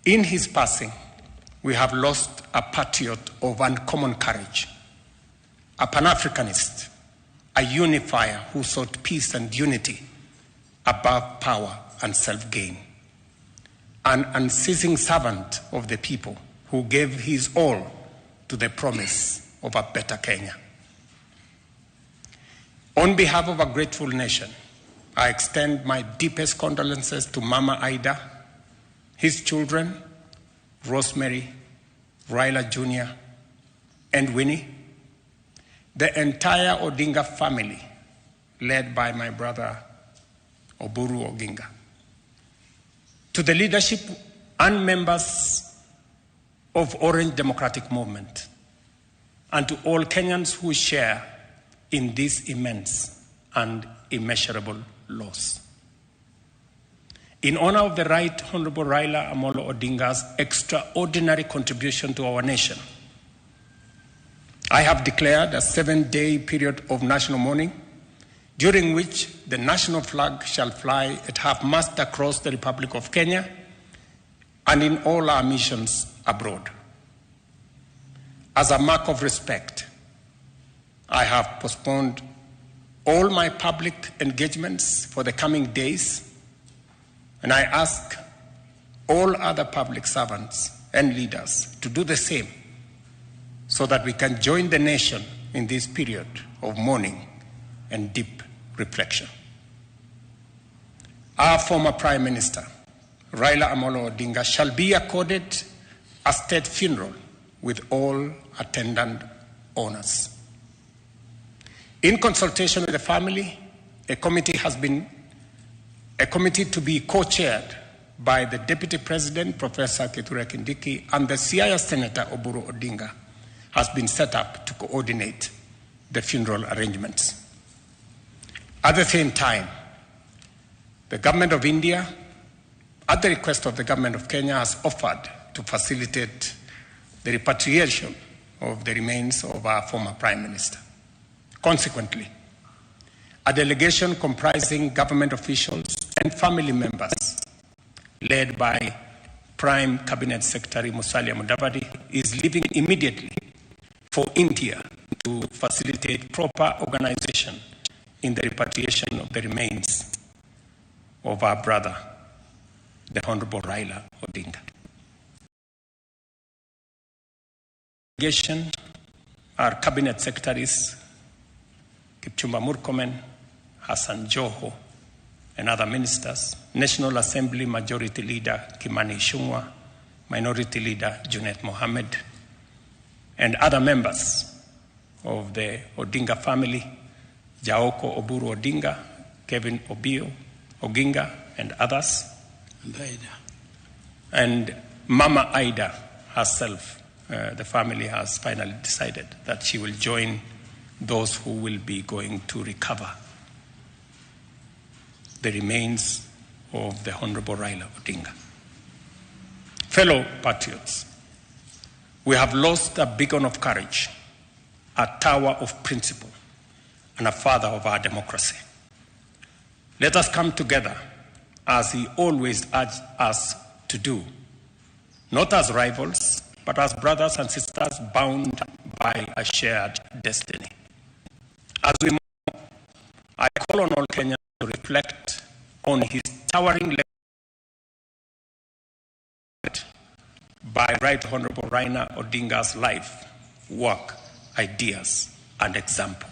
In his passing, we have lost a patriot of uncommon courage, a Pan-Africanist, a unifier who sought peace and unity above power and self-gain, an unceasing servant of the people who gave his all to the promise of a better Kenya. On behalf of a grateful nation, I extend my deepest condolences to Mama Ida, his children, Rosemary, Raila Jr., and Winnie, the entire Odinga family, led by my brother Oburu Oginga, to the leadership and members of Orange Democratic Movement, and to all Kenyans who share in this immense and immeasurable loss. In honor of the Right Honorable Raila Amolo Odinga's extraordinary contribution to our nation, I have declared a 7-day period of national mourning, during which the national flag shall fly at half-mast across the Republic of Kenya and in all our missions abroad. As a mark of respect, I have postponed all my public engagements for the coming days, and I ask all other public servants and leaders to do the same so that we can join the nation in this period of mourning and deep reflection. Our former Prime Minister, Raila Amolo Odinga, shall be accorded a state funeral with all attendant honors. In consultation with the family, a committee to be co-chaired by the Deputy President, Professor Kithure Kindiki, and the Siaya Senator Oburu Odinga has been set up to coordinate the funeral arrangements. At the same time, the Government of India, at the request of the Government of Kenya, has offered to facilitate the repatriation of the remains of our former Prime Minister. Consequently, a delegation comprising government officials and family members, led by Prime Cabinet Secretary Musalia Mudavadi, is leaving immediately for India to facilitate proper organization in the repatriation of the remains of our brother, the Honorable Raila Odinga. Delegation are Cabinet Secretaries Kipchumba Murkomen, Hassan Joho, and other ministers, National Assembly Majority Leader Kimani Ichung'wah, Minority Leader Junet Mohammed, and other members of the Odinga family, Jaoko Oburu Odinga, Kevin Obio Oginga, and others. And Ida. And Mama Ida herself, the family has finally decided that she will join those who will be going to recover the remains of the Honorable Raila Odinga. Fellow patriots, we have lost a beacon of courage, a tower of principle, and a father of our democracy. Let us come together, as he always urged us to do, not as rivals, but as brothers and sisters bound by a shared destiny. As we move, I call on all Kenyans to reflect on his towering legacy by Right Honorable Raila Odinga's life, work, ideas, and example.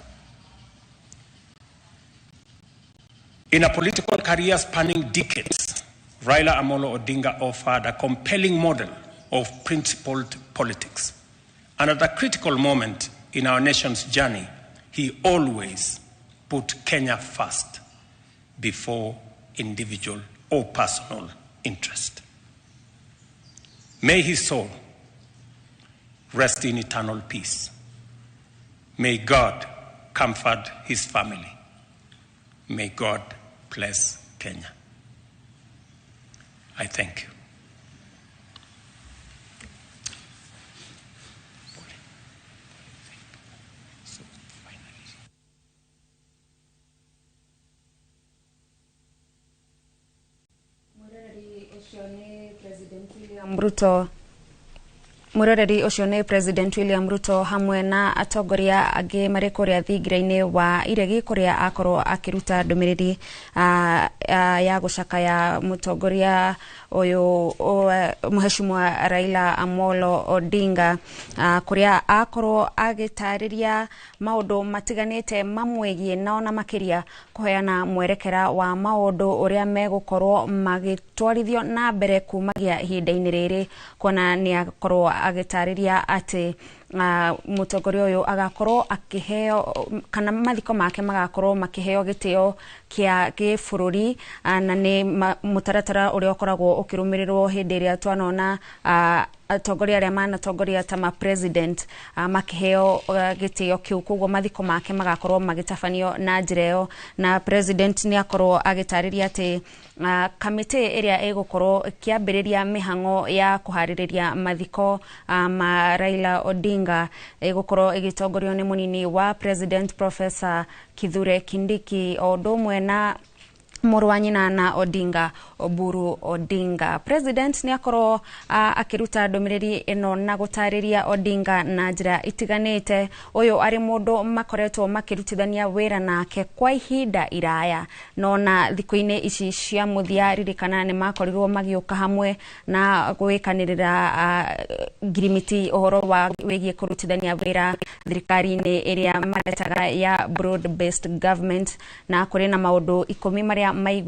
In a political career spanning decades, Raila Amolo Odinga offered a compelling model of principled politics. And at a critical moment in our nation's journey, he always put Kenya first before individual or personal interest. May his soul rest in eternal peace. May God comfort his family. May God bless Kenya. I thank you. President William Ruto. Mwiroreri ucio ni President William Ruto hamwe na atongoria angĩ marĩ kũrĩa thingira-inĩ wa iregi kũrĩa akorwo akĩruta ndũmĩrĩri ya gũcakaya mũtongoria ũyũ Mheshimiwa Raila Amolo Odinga, kũrĩa akorwo agĩtarĩria maũndũ matiganĩte mamwĩgiĩ na ona makĩria kũheana mwerekera wa maũndũ ũrĩa megũkorwo magĩtwarithio na mbere kumagia ihinda-inĩ rĩrĩ, kuona nĩ akorwo agĩtarĩria atĩ mũtongoria ũyũ agakorwo akĩheo kana mathiko make magakorwo makĩheo gĩtĩo kĩa gĩbũrũri, na nĩ mũtaratara ũrĩa ũkoragwo ũkĩrũmĩrĩrwo hĩndĩ ĩrĩa twanona atongoria arĩa manatongoria ta ma president makĩheo gĩtĩo kĩu. Koguo mathiko make magakorwo magĩtabanio na njĩra ĩyo, na president nĩ akorwo agĩtarĩria atĩ kamĩtĩ ĩrĩa ĩgũkorwo ĩkĩambĩrĩria mĩhang'o ya kũharĩrĩria mathiko ma Raila Odinga ĩgũkorwo ĩgĩtongorio nĩ mũnini wa president Professor Kithure Kindiki o ũndũ ũmwe na mũrũ wa nyina na Odinga, Oburu Odinga. President nĩ akorwo akĩruta ndũmĩrĩri ĩno na gũtarĩria Odinga na njĩra itiganĩte. Ũyũ arĩ mũndũ makoretwo makĩrutithania wĩra nake kwa ihinda iraya, no na thikũ-inĩ ici cia mũthia ririkana nĩ makorirwo magĩũka hamwe na gwĩkanĩrĩra ngirimiti ũhoro wa wĩgiĩ kũrutithania wĩra thirikari-inĩ ĩrĩa maretaga ya broad based government, na kũrĩ na maũndũ 10 marĩa maigwi